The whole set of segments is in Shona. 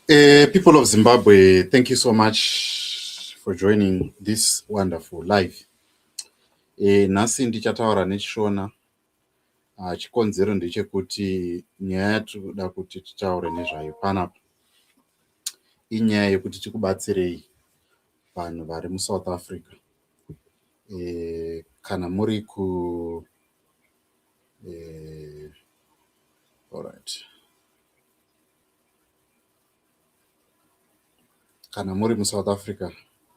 People of Zimbabwe, thank you so much for joining this wonderful live. Nhasi ndichataura nechiShona. Chikonzero ndechekuti nyaya yatiri kuda kuti titaure nezvayo panapa inyaya yekuti tikubatsirei vanhu vari muSouth Africa. Kana muri ku alright. Kana muri muSouth Africa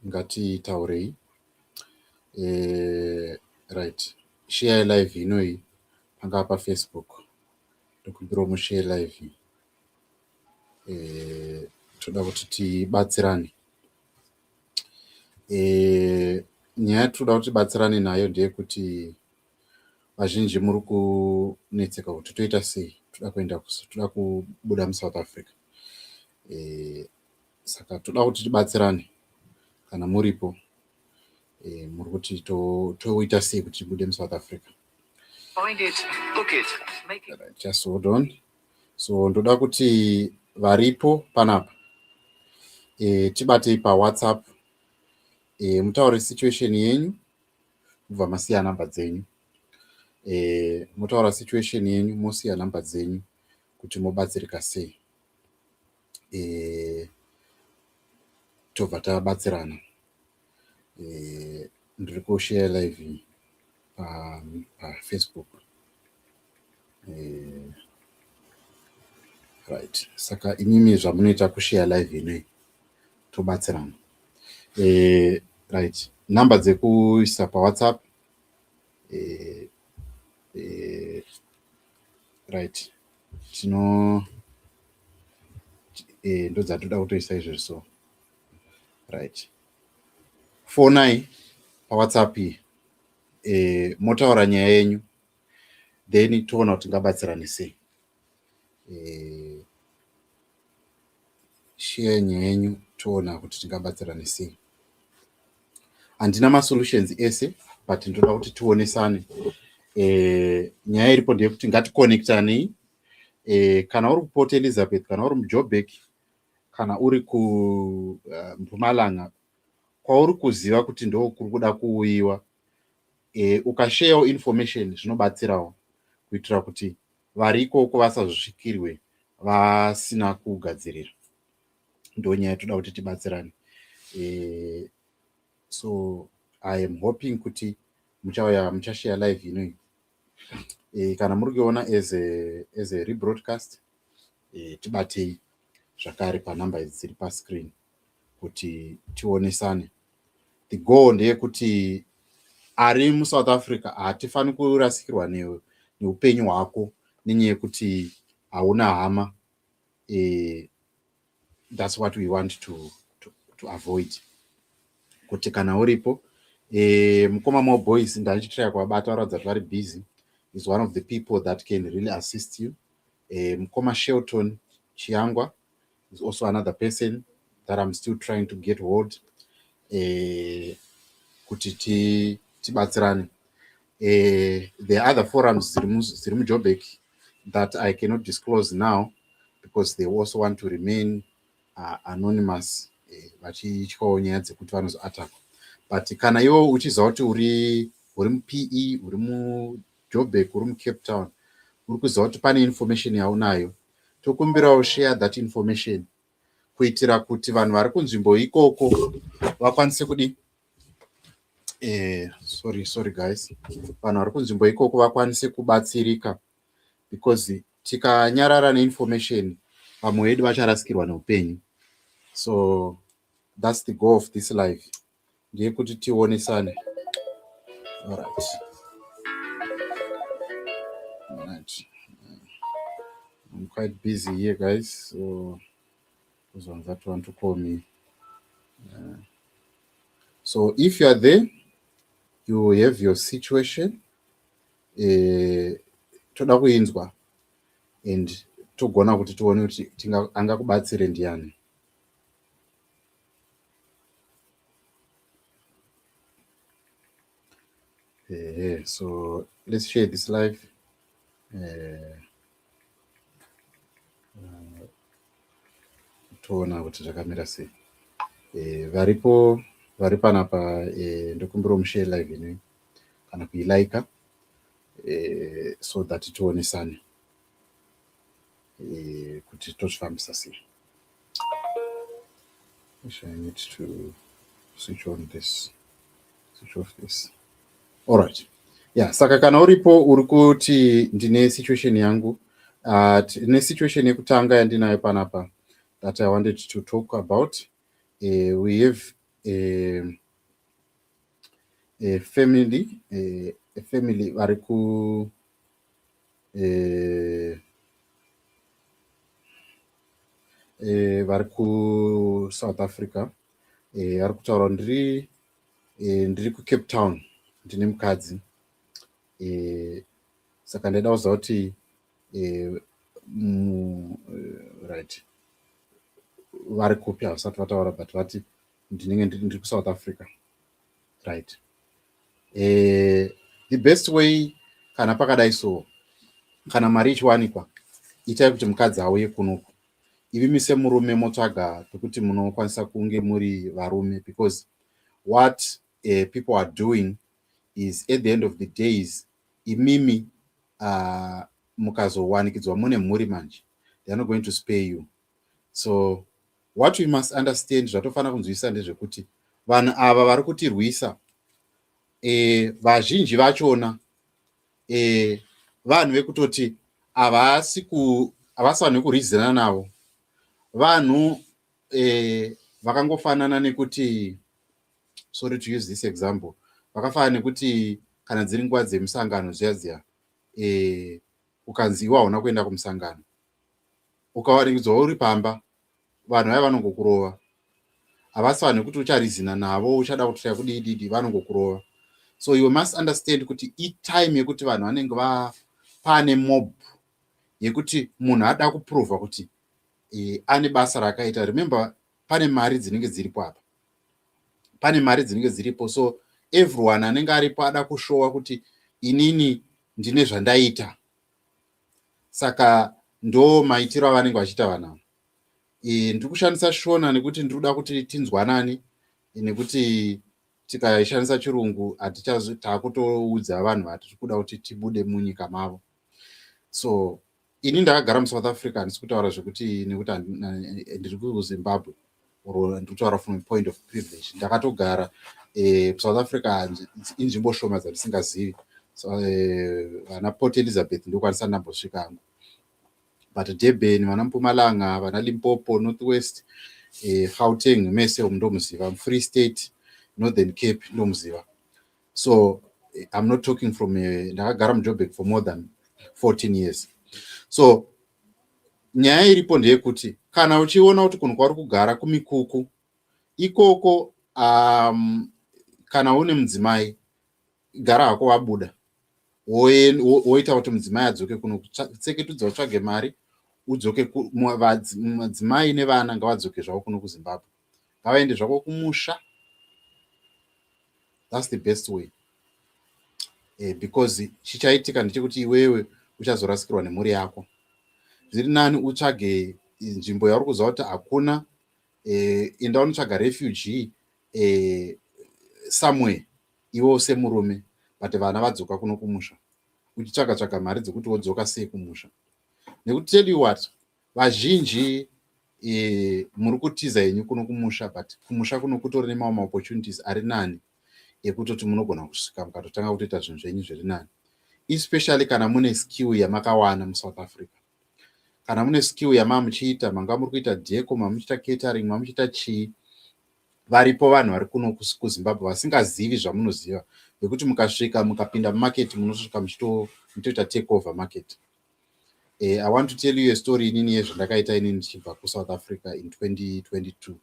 ngatitaurei. Right, share live inoyi pangava paFacebook, ndokumbirawo mushare live. Toda kuti tibatsirane. Nyaya yatinoda kuti tibatsirane nayo ndeyekuti vazhinji muri kunetseka kuti toita sei, toda kuenda, toda kubuda muSouth Africa. Saka toda kuti tibatsirane kana muripo muri kuti toita sei kuti tibude muSouth Africa. Find it, book it, make it. Right, just hold on. So ndoda kuti varipo panapa tibatei paWhatsApp, mutaure situation yenyu, mubva masiya namba dzenyu. Motaura situation yenyu, mosiya namba dzenyu kuti mobatsirika sei. Tobva tabatsirana. Ndiri kushare live paFacebook. Right, saka imimi zvamunoita kushare live inoyi, tobatsirana. Right, namba dzekuisa paWhatsApp. Right, tino ndodzatoda kutoisa izvezvi. So right, fonai paWhatsApp iyi, motaura nyaya yenyu, then toona kuti tingabatsirane sei. Share nyaya yenyu, toona kuti tingabatsirane sei. Handina masolutions ese, but ndoda kuti tionesane. Nyaya iripo ndeyekuti ngaticonnectanei. Kana uri kuPort Elizabeth, kana uri muJoburg, kana uri kuMpumalanga, kwauri kuziva kuti ndo kuri kuda kuuyiwa, ukasharewo information zvinobatsirawo kuitira kuti vari ikoko vasazosvikirwe vasina kugadzirira. Ndo nyaya yatoda kuti tibatsirane. So I am hoping kuti muchauya muchashare live inoyi. Kana muri kuiona as a rebroadcast, tibatei zvakare panhamba idzi dziri pascreen kuti tionesane. The goal ndeyekuti ari muSouth Africa hatifani kurasikirwa neupenyu hwako nenyaya yekuti hauna hama. That's what we want to avoid, kuti kana uripo. Mukoma Mo Boys, ndandichitraya kuvabata, varatidza kuti vari busy, is one of the people that can really assist you. Mukoma Shelton Chiangwa is also another person that I'm still trying to get hold kuti tibatsirane. There are other forums dziri muJoburg that I cannot disclose now because they also want to remain anonymous, vachityawo nyaya dzekuti vanozoattackwa. But kana iwe uchiziva kuti uri muPE, uri muJoburg, uri muCape Town, uri kuziva kuti pane information yaunayo, tokumbirawo share that information kuitira kuti vanhu vari kunzvimbo ikoko vakwanise kudi, sorry, sorry guys, vanhu vari kunzvimbo ikoko vakwanise kubatsirika, because tikanyarara neinformation vamwe vedu vacharasikirwa neupenyu. So that's the goal of this live, ndeyekuti tionesane. Alright. I'm quite busy here, guys, so those ones that want to call me. So if you are there, you have your situation, toda kuinzwa and togona kuti tione kuti angakubatsire ndiani. So let's share this live. Toona kuti zvakamira sei. Varipo vari panapa, ndokumbirawo mushare live ino kana kuilaika so that tionesane kuti tozvifambisa sei. I need to switch on this, switch off this. All right. Yeah, saka kana uripo uri kuti ndine situation yangu, tine situation yekutanga yandinayo panapa that I wanted to talk about. We have a family vari ku vari kuSouth Africa. Vari kutaura, ndiri kuCape Town, ndine mukadzi. Saka ndaida kuziva kuti right, vari kupi havasati vataura, but vati ndinenge ndiri kuSouth Africa, right? The best way kana pakadai so, kana mari ichiwanikwa, itai kuti mukadzi auye kunoku. Ivimi semurume motsvaga pekuti munokwanisa kunge muri varume, because what people are doing is, at the end of the days, imimi mukazowanikidzwa mune mhuri manje, they are not going to spare you. So what we must understand, zvatofanira kunzwisisa ndezvekuti vanhu ava vari kutirwisa, vazhinji vachona vanhu vekutoti havasi vanhu vekurizana navo. Vanhu vakangofanana nekuti, sorry to use this example, vakafanana nekuti kana dziri nguva dzemusangano dziya dziya, ukanzi iwe hauna kuenda kumusangano, ukawanikidzwa uri pamba, vanhu vaya vanongokurova. Havasi vanhu vekuti ucharizina navo, uchada kuti kudii didi, vanongokurova. So you must understand kuti itime yekuti vanhu vanenge pane mob yekuti munhu ada kuprovha kuti ane basa raakaita. Remember, pane mari dzinenge dziripo apa, pane mari dzinenge dziripo, so everyone anenge aripo ada kushowa kuti inini ndine zvandaita. Saka ndo maitiro avanenge vachiita vanhu ava. Ndiri kushandisa Shona nekuti ndiri kuda kuti tinzwanani, nekuti tikaishandisa Chirungu taakutoudza vanhu vatiri kuda kuti tibude munyika mavo. So ini ndakagara muSouth Africa, handisi kutaura zvekuti nekuti ndiri kuZimbabwe or ndiri kutaura from a point of privilege. Ndakatogara South Africa, inzvimbo shoma dzandisingazivi. Vana Port Elizabeth ndokwanisa ndambosvika hangu, but Durban, vana Mpumalanga, vana Limpopo, North West, Gauteng, mese umu ndomuziva, Free State, Northern Cape ndomuziva. So I'm not talking from, ndakagara muJoburg for more than 14 years. So nyaya iripo ndeyekuti kana uchiona kuti kunhu kwauri kugara kumikuku ikoko, kana une mudzimai, gara hako wabuda, woita kuti mudzimai adzoke kuno. Tseketudza, utsvage mari, udzoke. Madzimai nevana ngavadzoke zvavo kuno kuZimbabwe, ngavaende zvavo kumusha. That's the best way, because chichaitika ndechekuti iwewe uchazorasikirwa nemhuri yako. Zviri nani utsvage nzvimbo yauri kuziva kuti hakuna, enda unotsvaga refugee somewhere, iwewo semurume, but vana vadzoka kuno kumusha, uchitsvaga tsvaga mari dzekuti wodzoka sei kumusha. Nekuti, tell you what, vazhinji muri kutiza henyu kuno kumusha, but kumusha kuno kutori nemamwe maopportunities ari nani ekutoti munogona kusvika mukatotanga kutoita zvinhu zvenyu zviri nani, especially kana mune skill yamakawana muSouth Africa. Kana mune skill yamaa muchiita, manga muri kuita deco, mamuchiita catering, mamuchiita chii, varipo vanhu vari kuno kuZimbabwe vasingazivi zvamunoziva, vekuti mukasvika mukapinda mumarket, munosvika muchitoita take over market. I want to tell you a story inini yezvandakaita inini ndichibva kuSouth Africa in 2022.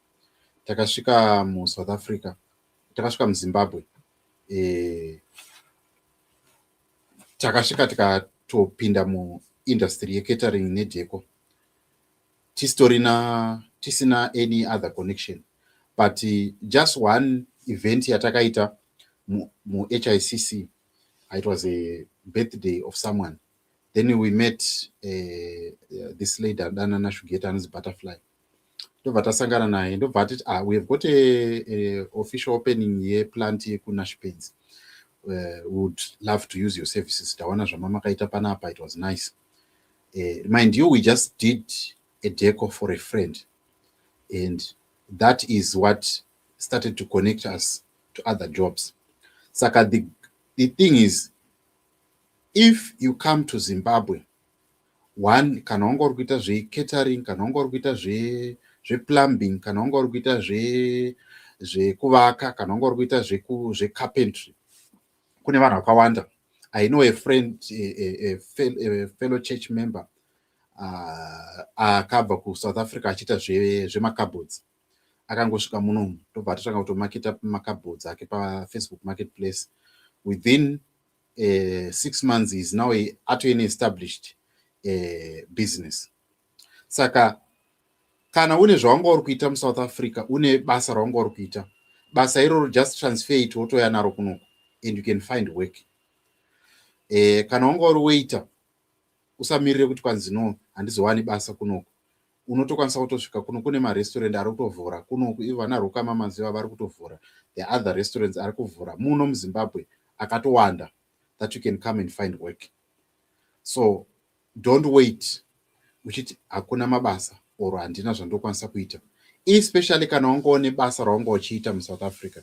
Takasvika muSouth Africa, takasvika muZimbabwe, takasvika tikatopinda muindustry yecatering nedeco, tisitorina, tisina any other connection, but just one event yatakaita muHICC. It was a birthday of someone. Then we met this lady adanana Shugeta, anonzi Butterfly. Ndobva Ndobva tasangana naye, ndobva atiti, "Ah, we have got a official opening yeplant yekuNashpens. Would love to use your services. Taona zvamamakaita panapa, it was nice." Mind you, we just did a deco for a friend, and that is what started to connect us to other jobs. Saka the thing is, if you come to Zimbabwe, one, kana wanga uri kuita zvecatering, kana wanga uri kuita zveplumbing, kana wanga uri kuita zvekuvaka, kana wanga uri kuita zvecarpentry, kune vanhu vakawanda. I know a friend, a fellow church member akabva kuSouth Africa achiita zvemacupboards. Akangosvika munomu, ndobva atotanga kutomaketa macupboards ake paFacebook Marketplace. Within 6 months is now atoine established business. Saka kana une zvawanga uri kuita muSouth Africa, une basa rawanga uri kuita, basa iroro just transfer it, wotoya naro kunoku and you can find work. Kana wanga uri waiter, usamirire kuti kwanzi, "No, handizowani basa kunoku." Unotokwanisa kutosvika kuno, kune marestaurant ari kutovhura kunoku. Ivo vana Rukama maziva vari kutovhura. The other restaurants ari kuvhura muno muZimbabwe akatowanda that you can come and find work. So don't wait uchiti hakuna mabasa or handina zvandokwanisa kuita. Especially kana wangawo nebasa rawanga uchiita muSouth Africa,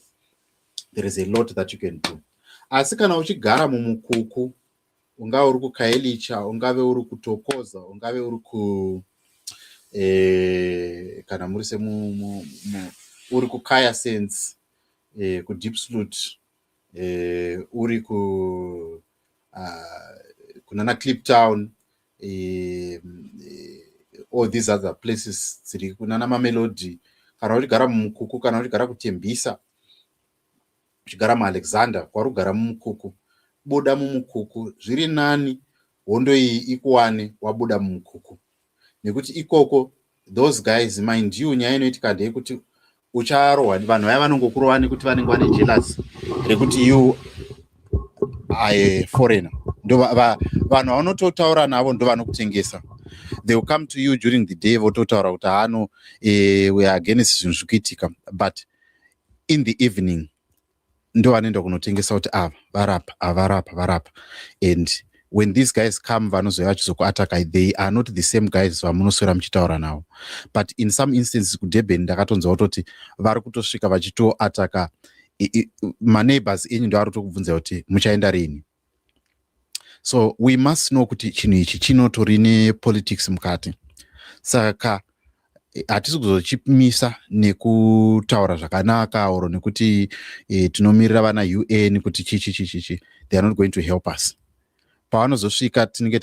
there is a lot that you can do. Asi kana uchigara mumukuku, ungave uri kuKhayelitsha, ungave uri kuTokoza, ungave uri ku kana muri semu uri kuKaya Sands, kuDiepsloot, uri ku kunana Kliptown, all these other places dziri kunana Mamelodi, kana uchigara mumukuku, kana uchigara kuTembisa, uchigara muAlexander, kwauri kugara mumukuku, buda mumukuku. Zviri nani hondo iyi ikuwane wabuda mumukuku, nekuti ikoko those guys, mind you, nyaya inoitika ndeyekuti ucharohwa. Vanhu vaya vanongokurova nekuti vanenge vane jealous rekuti you are a foreigner. Ndo vanhu vanototaura navo, ndo vanokutengesa. They will come to you during the day, vototaura kuti, "Hano, we are against zvinhu zviri kuitika," but in the evening ndo vanoenda kunotengesa kuti ava varapa, ava varapa, varapa. And when these guys come, vanozouya vachizokuataka, they are not the same guys vamunoswera muchitaura navo. But in some instances kuDurban ndakatonzwa kutoti vari kutosvika vachitoataka maneighbors enyu, ndo vari kutokubvunza kuti muchaenda rini. So we must know kuti chinhu ichi chinotori nepolitics mukati. Saka hatisi kuzochimisa nekutaura zvakanaka or nekuti tinomirira vana UN kuti chichi chichichi. They are not going to help us. Pavanozosvika tinenge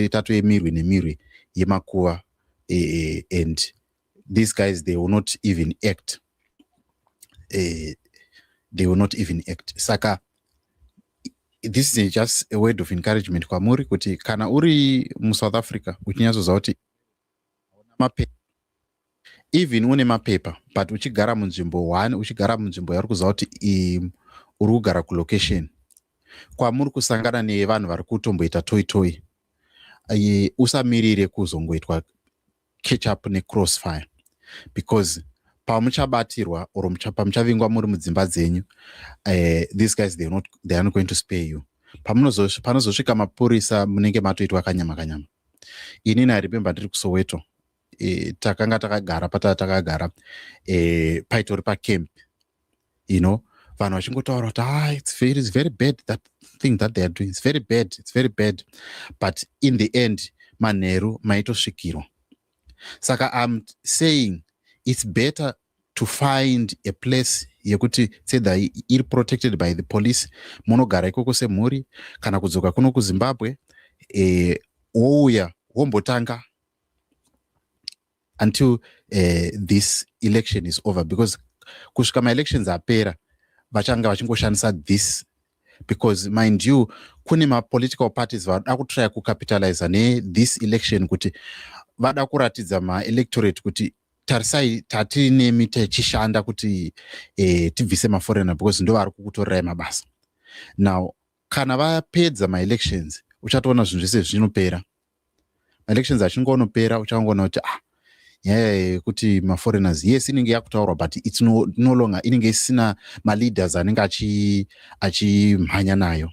tatoemirwi nemirwi yemakuva, and these guys, they will not even act. They will not even act. Saka this is just a word of encouragement kwamuri kuti kana uri muSouth Africa uchinyatsoziva kuti mapepa, even une mapepa but uchigara munzvimbo one, uchigara munzvimbo yauri kuziva kuti uri kugara kulocation kwamuri kusangana nevanhu vari kutomboita toi toi, usamirire kuzongoitwa catch up necrossfire, because pamuchabatirwa or pamuchavingwa muri mudzimba dzenyu, these guys, they are not going to spare you. Panozosvika mapurisa, munenge matoitwa kanyama kanyama. Inini I remember ndiri kuSoweto, takanga takagara pataa takagara, paitori pacamp, vanhu vachingotaura kuti, "Ah, it's very bad, that thing that they are doing. It's very bad, it's very bad." But in the end, manheru maitosvikirwa. Saka I'm saying it's better to find a place yekuti sedha iri protected by the police, munogara ikoko semhuri, kana kudzoka kuno kuZimbabwe, wouya wombotanga until this election is over, because kusvika maelections apera vachanga vachingoshandisa this. Because mind you, kune mapolitical parties vada kutrya kucapitaliza nethis election kuti vada kuratidza maelectorate kuti, "Tarisai, tatinemi tichishanda kuti tibvise maforeigner, because ndo vari kukutorerai mabasa." Now kana vapedza maelections, uchatoona zvinhu zvese zvinopera. Maelections achingonopera, uchangoona kuti, ah, Nyaya yekuti maforeigners, yes, inenge yakutaurwa, but it's no longer, inenge isina maleaders anenge achimhanya nayo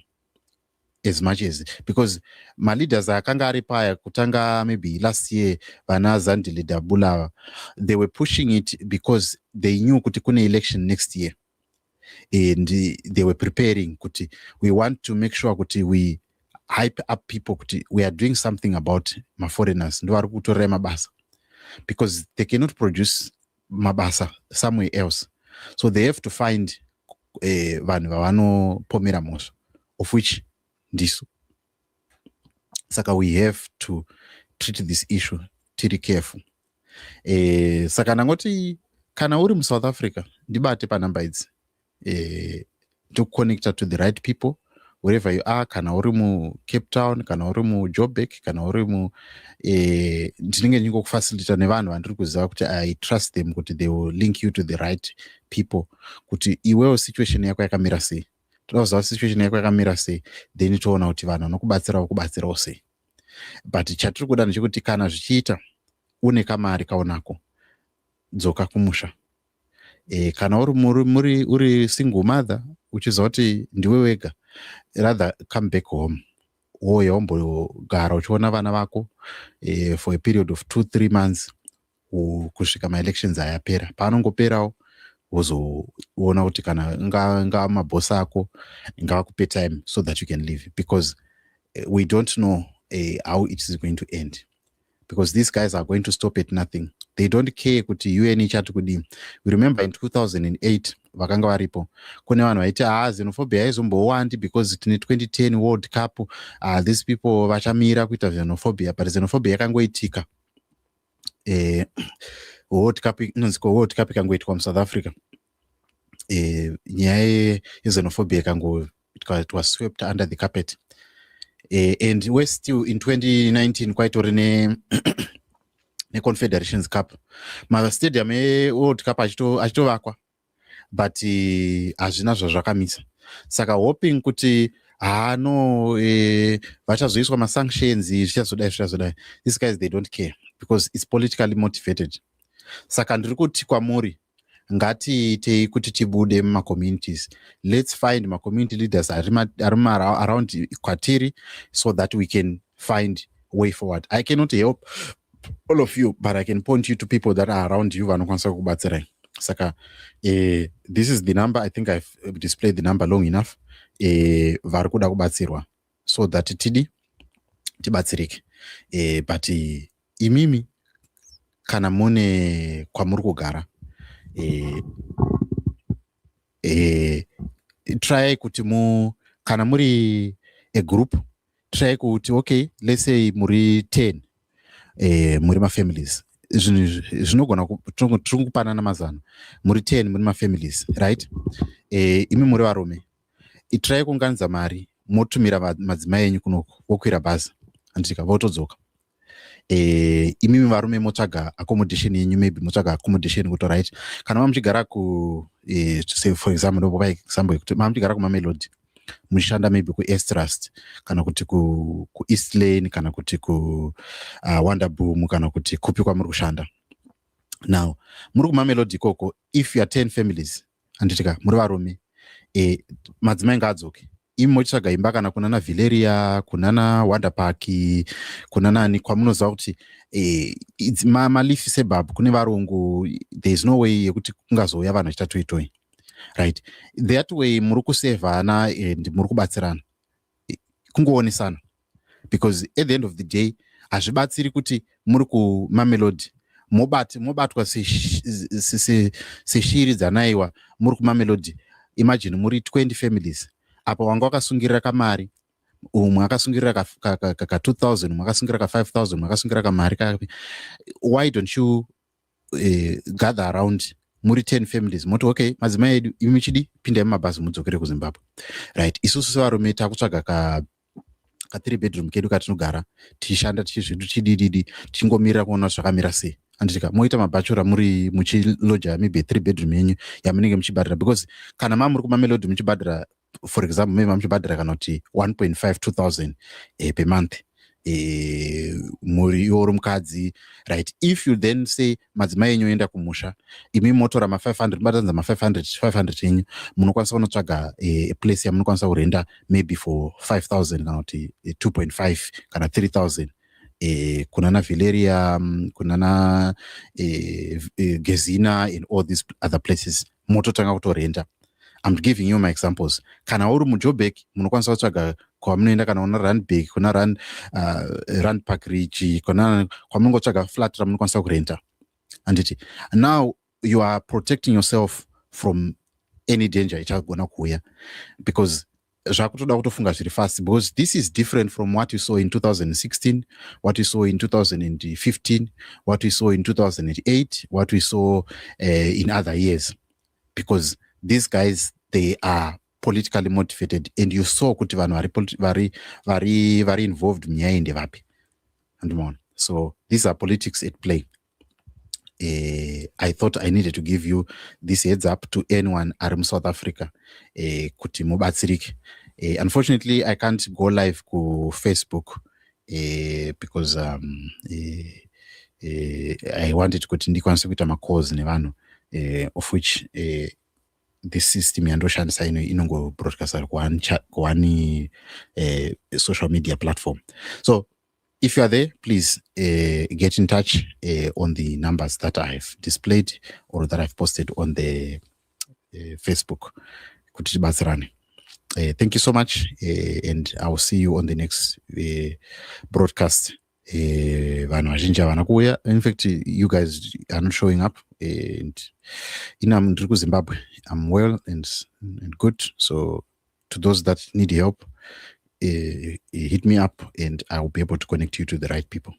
as much as, because maleaders akanga ari paya kutanga, maybe last year, vana Zandile Dabula, they were pushing it because they knew kuti kune election next year and they were preparing kuti we want to make sure kuti we hype up people kuti we are doing something about maforeigners, ndo vari kutorerai mabasa, because they cannot produce mabasa somewhere else, so they have to find vanhu vavanopomera mhosva, of which ndisu. Saka we have to treat this issue tiri careful. Saka ndangoti kana uri muSouth Africa, ndibate panhamba idzi, tokuconnecta to the right people wherever you are. Kana uri muCape Town, kana uri muJoburg, kana uri mu ndinenge ndingokufacilita nevanhu vandiri kuziva kuti I trust them kuti they will link you to the right people, kuti iwewo situation yako yakamira sei. Toda kuziva situation yako yakamira sei, then toona kuti vanhu vanokubatsirawo kubatsirawo sei. But chatiri kuda ndechekuti kana zvichiita une kamari kaunako, dzoka kumusha. Kana uri muri uri single mother, uchiziva kuti ndiwe wega, rather come back home, wouya wombogara uchiona vana vako for a period of 2-3 months kusvika maelections ayapera. Paanongoperawo, wozoona kuti kana nga mabhosi ako ngavakupe time so that you can leave, because we don't know how it is going to end, because these guys are going to stop at nothing. They don't care kuti UN ichati kudii. We remember in 2008 vakanga varipo, kune vanhu vaiti, "Haa, xenophobia haizombowandi because tine 2010 World Cup. These people vachamira kuita xenophobia." But xenophobia yakangoitika. World Cup inonzi World Cup ikangoitwa muSouth Africa, nyaya yexenophobia ikango it was swept under the carpet. And we still in 2019 kwaitori ne neConfederations Cup, mastadium eWorld Cup achitovakwa, but hazvina zvazvakamisa. Saka hoping kuti hano vachazoiswa masanctions, zvichazodai, zvichazodai, these guys, they don't care because it's politically motivated. Saka ndiri kuti kwamuri, ngatiitei kuti tibude mumacommunities. Let's find macommunity leaders ari around kwatiri so that we can find way forward. I cannot help all of you, but I can point you to people that are around you vanokwanisa kukubatsirai. Saka this is the number. I think I've displayed the number long enough. Vari kuda kubatsirwa so that tidi tibatsirike. But imimi kana mune kwamuri kugara, try kuti mu kana muri a group, try kuti okay, let's say muri 10, muri mafamilies, zvinhu zvinogona, tiri kupanana mazano. Muri 10, muri mafamilies, right? Imi muri varume, try kuunganidza mari, motumira madzimai enyu kunoko, vokwira bhazi, handitika, votodzoka. Imimi varume motsvaga accommodation yenyu, maybe motsvaga accommodation kuti right, kana mamuchigara ku say for example, ndopa example yekuti mamuchigara kuMamelodi, muchishanda maybe kuEastrust, kana kuti kuEast Lane, kana kuti kuWonderboom, kana kuti kupi kwamuri kushanda. Now muri kuMamelodi ikoko, if you are 10 families, handitika, muri varume, madzimai ngaadzoke, imi mochitsvaga imba kana kunana Villieria, kunana Wonder Park, kuna nani kwamunoziva kuti maleafy suburb kune varungu, there is no way yekuti kungazouya vanhu vachita toitoi, right? That way muri kusevhana and muri kubatsirana, kungoonesana, because at the end of the day hazvibatsiri kuti muri kuMamelodi, mobatwa seshiri dzanaiwa muri kuMamelodi. Imagine muri 20 families apa, wanga wakasungirira kamari, umwe akasungirira ka 2000, umwe akasungirira ka 5000, umwe akasungirira kamari kapi. Why don't you gather around muri 10 families, moti okay, madzimai edu, imi muchidi pindai mumabhazi mudzokere kuZimbabwe, right? Isusu sevarume takutsvaga ka 3 bedroom kedu katinogara, tichishanda, tichizvidu, tidididi, tichingomirira kuona kuti zvakamira sei, handitika? Moita mabhachura muri muchiloja maybe 3 bedroom yenyu yamunenge muchibhadhira, because kana mamuri kuMamelodi muchibhadhira, for example, maybe mamuchibhadhira kana kuti 1.5 2000 per month. Muri iwe uri mukadzi, right? If you then say madzimai enyu oenda kumusha, imi motora ma500, mubatanidza ma500 500 enyu, munokwanisa kunotsvaga place yamunokwanisa kurenda maybe for 5000 kana kuti 2.5 kana 3000 kunana Villieria, kunana Gezina and all these other places, mototanga kutorenda. I'm giving you my examples. Kana uri muJoburg, munokwanisa kutsvaga kwamunoenda, kana kuna Randburg, kuna Rand Park Ridge, kuna kwamunongotsvaga flat ramunokwanisa kurenta, handiti? Now you are protecting yourself from any danger ichagona kuuya, because zvakutoda kutofunga zviri fast, because this is different from what you saw in 2016, what you saw in 2015, what we saw in 2008, what we saw in other years, because these guys, they are politically motivated, and you saw kuti vanhu vari involved munyaya iyi ndevapi, handimaona? So these are politics at play. I thought I needed to give you this heads up to anyone ari muSouth Africa kuti mubatsirike. Unfortunately, I can't go live kuFacebook because I wanted kuti ndikwanise kuita macalls nevanhu, of which this system yandoshandisa ino inongobroadcasta kuone social media platform. So if you are there, please get in touch on the numbers that I've displayed or that I've posted on the Facebook kuti tibatsirane. Thank you so much, and I will see you on the next broadcast. Vanhu vazhinji havana kuuya. In fact, you guys are not showing up, and ina ndiri kuZimbabwe. I'm well and good. So to those that need help, hit me up and I will be able to connect you to the right people.